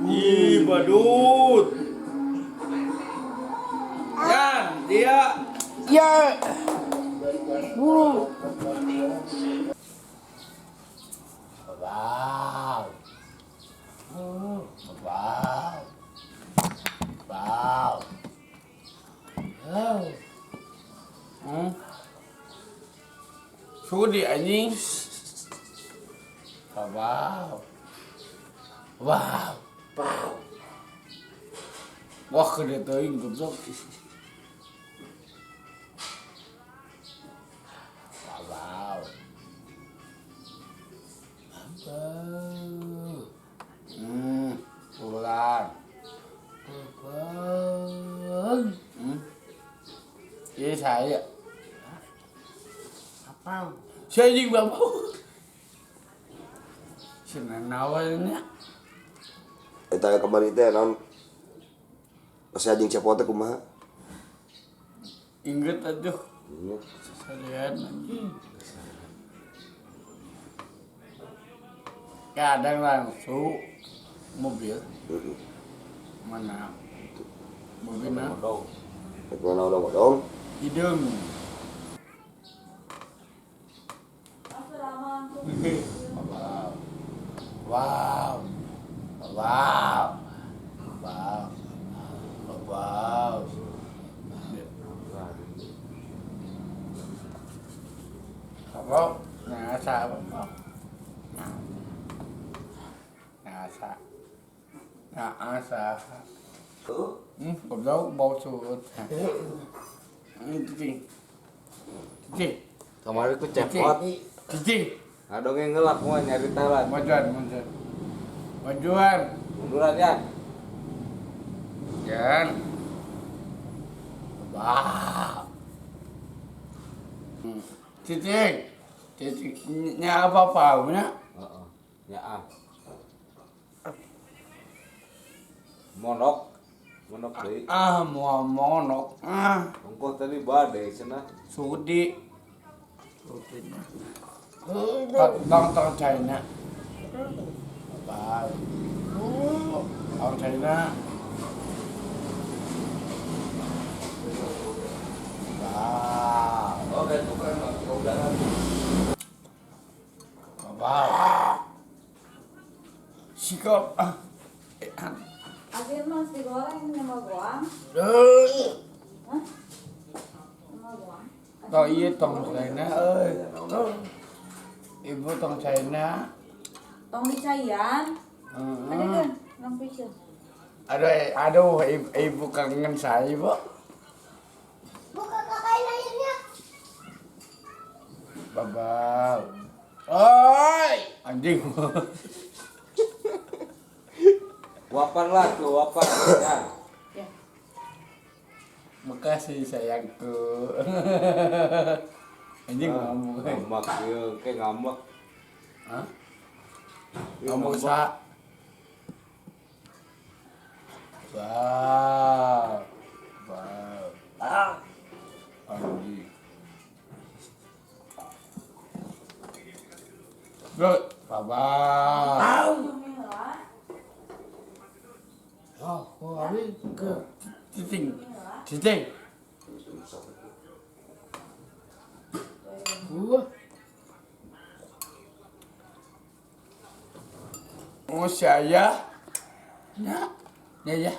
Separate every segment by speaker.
Speaker 1: Ih, badut. Yan, dia.
Speaker 2: Ya. Wow.
Speaker 1: Wow. Wow. Wow.
Speaker 2: Wow.
Speaker 1: Hmm. Sudi anjing. Wow. Wow.
Speaker 2: Wow.
Speaker 1: Wah, gede teuing goblok. Wow.
Speaker 2: Wow.
Speaker 1: Ular.
Speaker 2: Wow.
Speaker 1: Iya saya.
Speaker 2: Apa?
Speaker 1: Saya juga bapak. Senang awalnya.
Speaker 3: Eta kamari teh naon? Masih anjing cepot teh kumaha?
Speaker 1: Ingat aduh. Seserian anjing. Kadang langsung mobil mana? Mobilnya
Speaker 4: Odong.
Speaker 3: Rek mana odong-odong?
Speaker 1: Hidung. Wow. Wow. Wow. Wow. Wow. Apa? Nasa apa? Nasa. Nasa. Goblok bau surut. Cicing. Cicing.
Speaker 4: Kemarin ku cepot.
Speaker 1: Cicing.
Speaker 4: Ngadongeng ngelak mau nyari talan.
Speaker 1: Majuan, majuan. Majuan.
Speaker 4: Munduran ya.
Speaker 1: Yan. Wah. Cicing. Cicing. Nya apa apa nya?
Speaker 4: Heeh. Ya ah. Monok. Monok deui.
Speaker 1: Ah, mau monok. Ah,
Speaker 4: Ongkoh tadi badai cenah.
Speaker 1: sudi. Sudi. Tong tong China. Apa? Tong China. Wow.
Speaker 4: Oh, kayak tukang udara.
Speaker 1: Wow. Sikap. Ah.
Speaker 5: Asin mas digoreng sama goang. Hah? Sama goang.
Speaker 1: Tong iya tong China ơi. Ibu tong China.
Speaker 5: Tong dicaian. Ada kan? Nang pisau.
Speaker 1: Aduh, aduh, ibu, ibu kangen saya, Ibu.
Speaker 6: Buka kakak lainnya.
Speaker 1: Babau. Oi, anjing.
Speaker 4: Wapan lah tuh, wapan. Ya.
Speaker 5: Ya.
Speaker 1: Makasih sayangku. Anjing ngomong.
Speaker 4: Ngambek ieu, kayak ngambek.
Speaker 1: Hah? Ngomong sa. Wow. Wow.
Speaker 2: Ah.
Speaker 1: Anjing. Bro, babau.
Speaker 2: Oh, habis ke.
Speaker 1: Cicing. Cicing.
Speaker 2: Gua.
Speaker 1: Oh, saya. Ya. Ya, ya.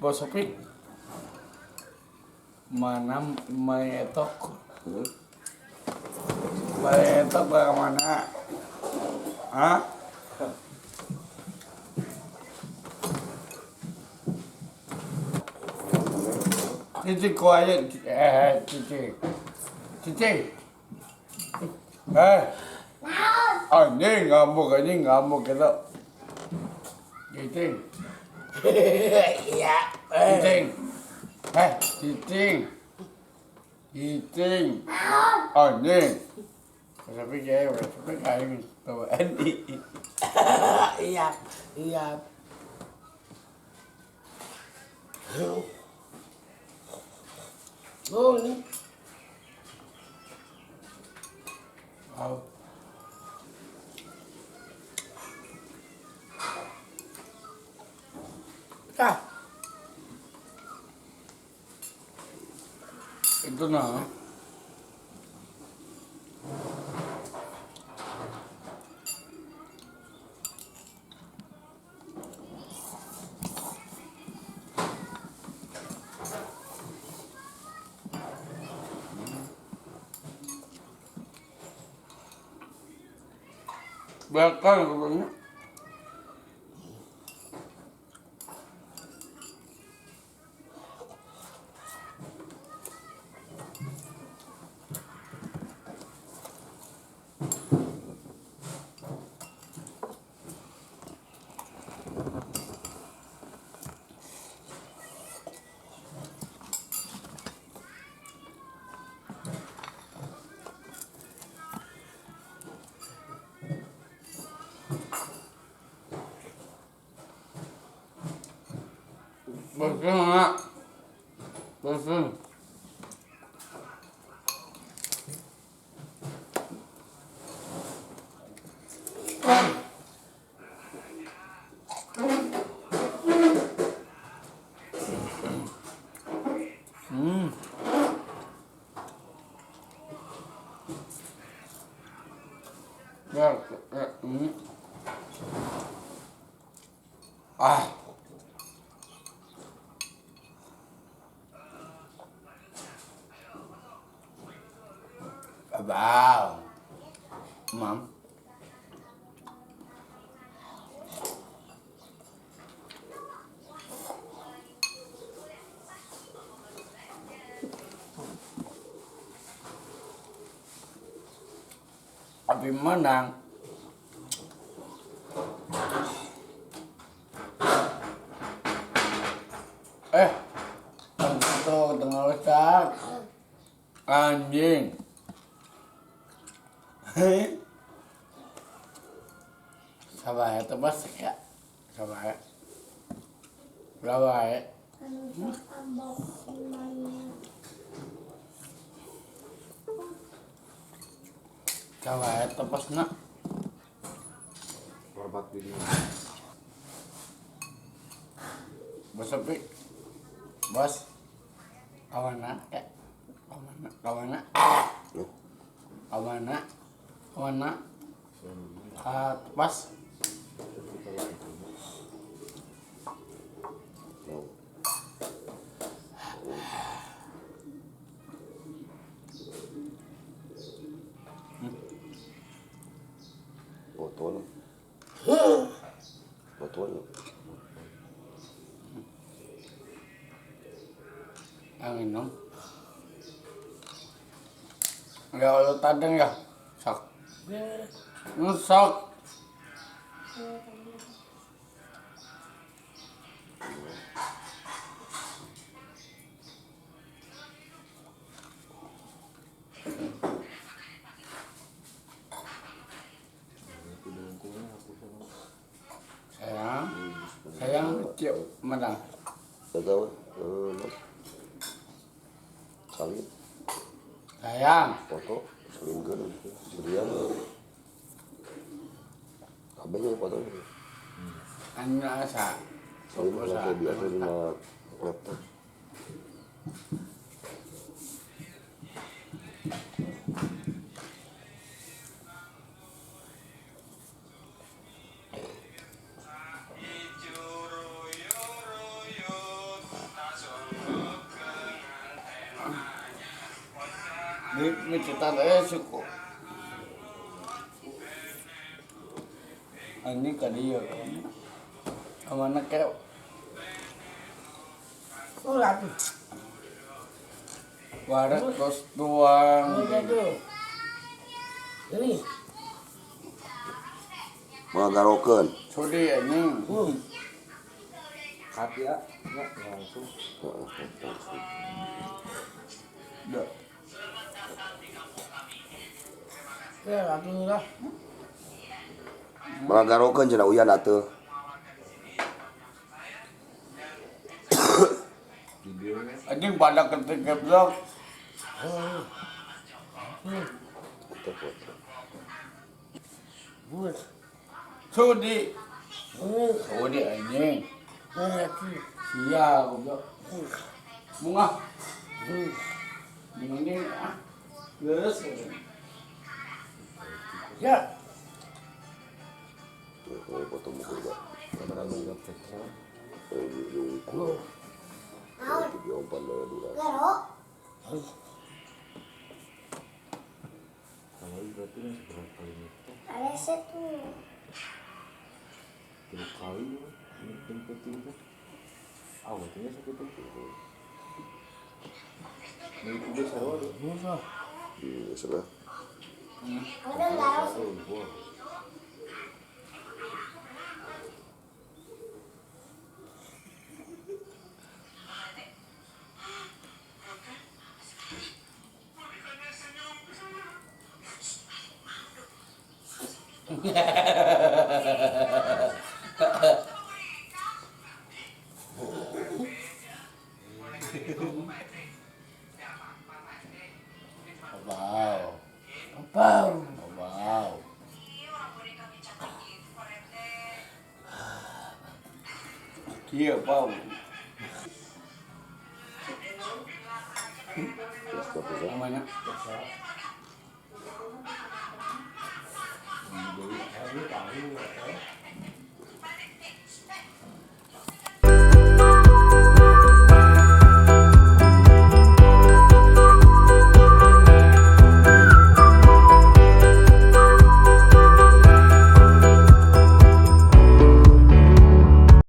Speaker 1: Bos Sopi. Mana mengetok? Mengetok ke mana? Hah? Cicing quiet. Cicing. Cicing. Eh. Anjing ngamuk, anjing ngamuk gitu. Cicing.
Speaker 2: Iya.
Speaker 1: Cicing. Eh, cicing. Cicing. Anjing. Tapi kayak, tapi kayak bawaan.
Speaker 2: Iya. Iya. Oh, ini.
Speaker 1: Wow.
Speaker 2: Tah.
Speaker 1: Ito na. Bakal katanya. Bosan nga. Bosan. Ya, ya, hmm. Ah. Wow. Ma'am. Abi menang. Tentu tengah besar. Anjing. Sabar ya, tebas ya. Sabar. Berapa ya? Sabar ya, tebas nak.
Speaker 4: Format video.
Speaker 1: Bos api. Bos. Kawana, ya. Kawana, kawana. Kawana. Kawana. Pas.
Speaker 3: Botol. Botol.
Speaker 1: Ang inom. Ya kalau tadeng ya. Sok. Sok. Sayang, sayang cik menang.
Speaker 3: Tak tahu. Salin.
Speaker 1: Sayang.
Speaker 3: Foto, salin ke, serian. Kabehnya foto.
Speaker 1: Anu asa.
Speaker 3: Salin kayak biasa di laptop.
Speaker 1: Ini cerita saya suku. Ini kali ya, mana kayak?
Speaker 2: Oh lagi.
Speaker 1: Warak terus tuang.
Speaker 2: Ini.
Speaker 3: Mau garokeun.
Speaker 1: Sudi ini.
Speaker 4: Cut ya, nggak langsung.
Speaker 1: Dah.
Speaker 2: Ya, langsung lah.
Speaker 3: Malah garokeun cenah uyan atuh.
Speaker 1: Anjing pada ketiga blok. Sudi. Sudi anjing. Sia goblok. Bunga. Bunga ini ah. Lurus.
Speaker 2: Ya.
Speaker 3: Oh, potong muka juga.
Speaker 6: Naon?
Speaker 3: Tiga empat lah dua.
Speaker 6: Garo.
Speaker 4: Kalau berarti masih berapa kali nih?
Speaker 6: Ada tuh.
Speaker 4: Tiga kali ini penting tuh. Ah, berarti sakit tuh. Ini juga sarua tuh.
Speaker 3: Sebelah.
Speaker 6: Ada garo.
Speaker 4: Oh, wah.
Speaker 1: Wow.
Speaker 2: Wow.
Speaker 1: Wow. Iya, wow. Namanya.